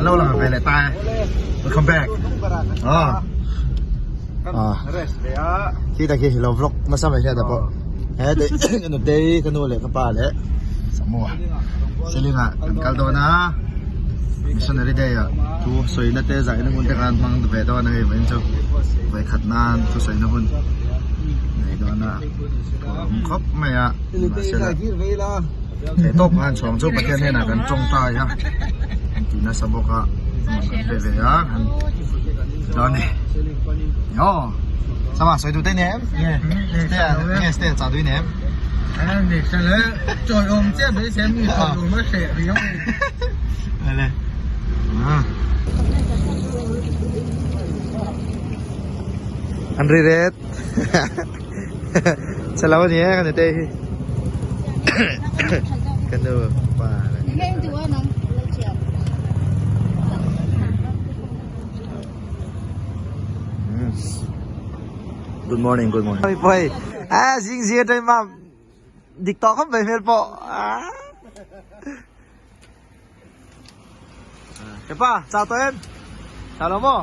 lo lang ve leh ta e. Welcome back. Ah. Ah. Khi ta khi lo vlog nasa mai hian ta pawh. He te ka nutei ka nu leh ka pa leh Samoa Seling ah kan kal dawn a. Missionary day ah thu sawina te zaina hun te khan hmang ve dawn a hei vawiin chu vawikhat nan thu sawina hun nei dawn a awm khawp mai a mahsela theih tawp khan chhawng chu Pathian hnenah kan tawngtai a an ti nasa bawk a kan pe ve a kan dawn a ni aw sama sawi duh te nem nge nge stay chah duh nem An ri ret Chalo a ni e kan nute hi Ka nu pa Good morning good morning Poi a zing zing atang mam dik tawh khawp mai hmel pawh Hepa chau tawh em chau lo maw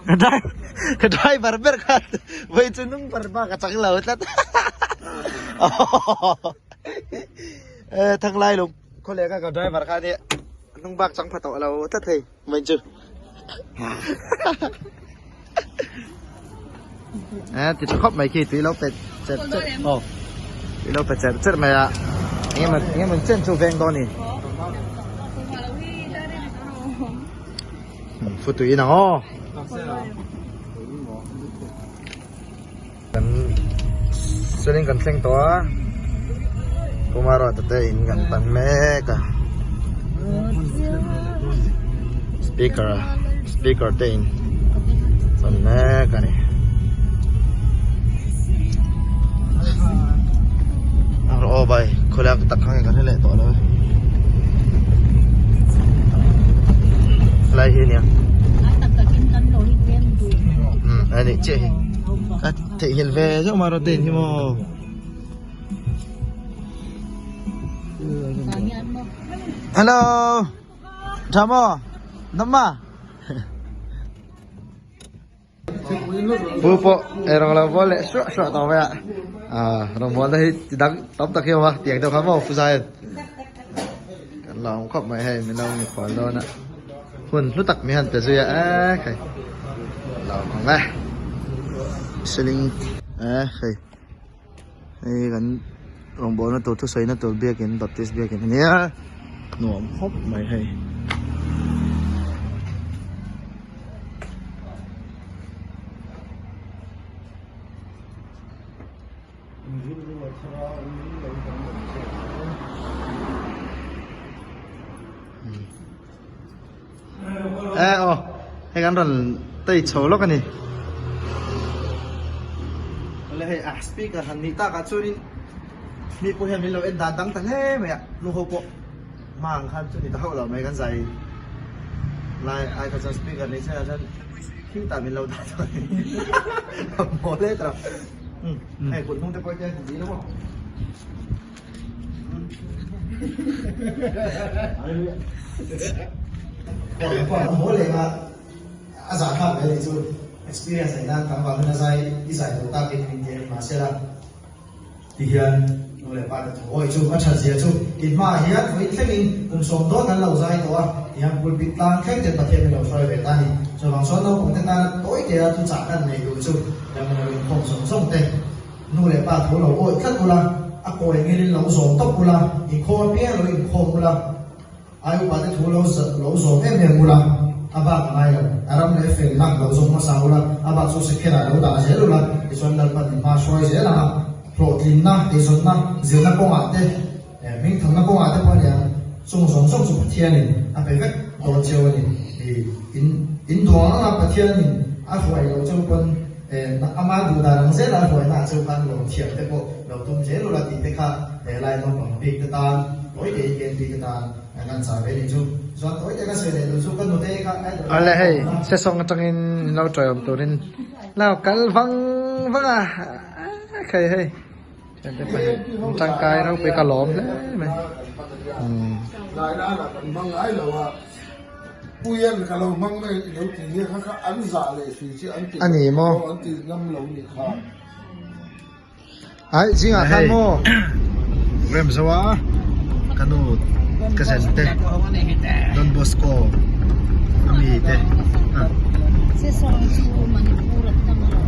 Ka driver ka driver ber kha vawi chu nung ber bak a chang lo tlat thang lai lung khawleh kha ka driver kha nia nung bak chang pha tawh lo tlat thei vawi chu Eh, ti tha khawp mai khi tui lo pe cher cher aw tui lo pe cher cher mai a eng emaw eng emaw chen chu veng dawn ni fu tui nang aw kan seling kan thleng tawh a Kumara te in kan pan mek a speaker speaker te in pan mek a ni aw bai khawlai tak kha nge ka hre leh tawh lo e helai hi a nia a nih chiah hi ka theihnghilh ve zeuh mai rawh te in hi maw. Hello. Tha maw? Dam ma? Pu pawh ei rawng lo bawl leh suah suah tawh mai a. Ah, rawngbawl na hi ti dang tam tak hi a awm a, tiang deuh kha maw Pu Zaian. Kan la awm khawp mai hei min lo mikhual dawn a. Hun hlu tak mi han pe zui a e khai. La awm ang e. Seling e hei. Hei kan rawngbawlna tur thusawina tur biakin Baptist biakin a nia nuam khawp mai hei. E aw hei kan rawn tei chho lawk a ni awle hei a speaker han nih tak ah chuanin mi pawh hian min lo en dan dang ta hle mai a nu ho pawh hma ang khan chu ni ta hauh lo mai kan zai lai ai kha chuan speaker ni chiah ah chuan thil tah min lo dah tawh a ni maw hle tawh hei kut hnung te pawh hian ti dil maw. A zah thlak mai a nih chu experience neih nan tam vangin a zai i zai duh takin min ti a ni mahsela ti hian nu leh pa te thu awi chu a that zia chu in hmaah hian vawiin thlengin kum sawm dawn an lo zai tawh a ti hian pulpit tlang thleng ten Pathian min lo hruai ve ta a ni chuvang chuan naupang te tana tawi tea thuchah kan nei duh chu ram lo inkhawm zawng zawng te Nu leh pa tho lo awih tlat ula, a kawi ngilin lo zawm tawp ula, inkhawm apiang lo inkhawm ula, ai upa te thu lo lo zawm em em ula, a bak a ngai lo, a ram leh felna lo zawm hmasa ula, a bak chu sekherah lo dah zel ula, tichuan Lalpan in hma hruai zel ang a, hlawhtlinna, eizawnna, zirna kawngah te, hmingthamna kawngah te pawh a ni ang, chung zawng zawng chu Pathianin a pe vek dawn cheu a ni. In in duang anga Pathianin a hruai lo cheu pawn, Ama duh dan ang zela hruaina ah cheu khan lo thiam te pawh lo tum zel ula tih te kha helai naupang bik te tan tawi te in bik te tan kan chah ve ni chu. Chuan tawi te ka sawi leh duh chu ka nute kha Awle hei sesawng atangin lo tawihawm turin lo kal vang vang a khai hei. Thiante pahnih an tangkai ropui ka lawm hle mai. A ni maw? Ai zingah khan maw? Rem zo a ka nu ka zen te Don Bosco a mi te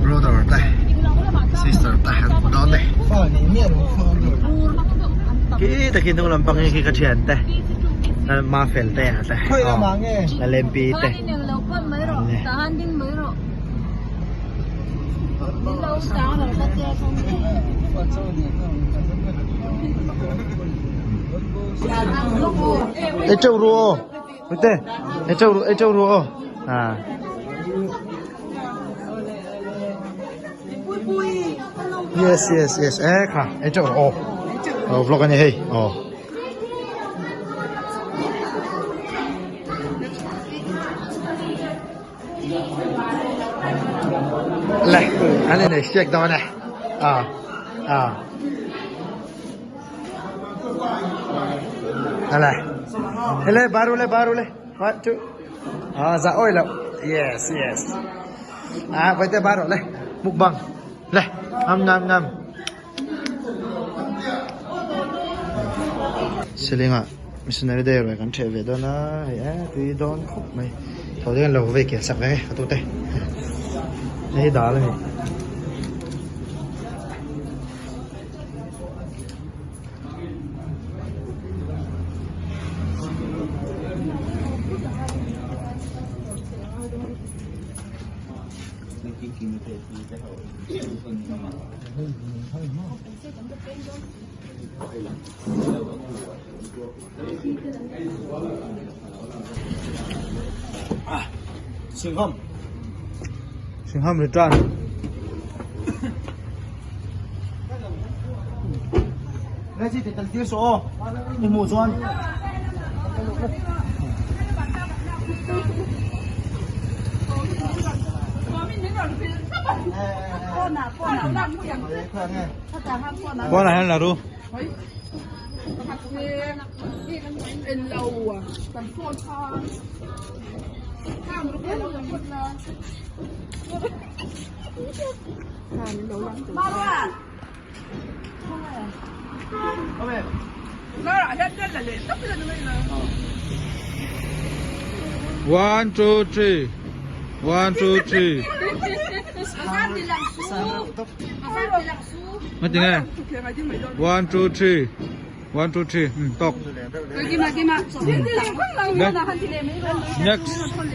brother te sister te an hmu dawn e khi takin hnung lampang hi khi ka thian te Mafel te a te Lalempi te. Ei teuh ru aw Puite ei teuh ru ei teuh ru aw à Yes yes yes e kha ei teuh ru aw aw vlog ani hei aw. Le an inei siak dawn e a a ale hele baru le baru le one two a za oi lo yes yes a vai te baru le mukbang le ngam ngam ngam Silinga missionary day ruai kan ṭheh ve dawn a hei e tui dawn khawp mai tho te hian lo vei kel sak ve a tute hei hi dal a ni. Singham Singham return Reggie te kal tir so aw i hmuh chuan Pawnah hian la ru. One two three one two three Ngati nge one two three one two three um tawk next um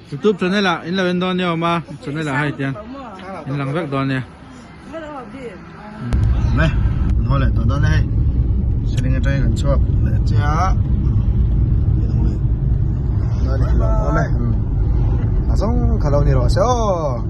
YouTube channel ah in lo en dawn nia awm a channel ah hei tiang in lang vek dawn nia. Awm e an haw leh tawh dawn e hei siling atangin kan chhuak leh chiah a awm e a zawng kha lo ni rawh se aw.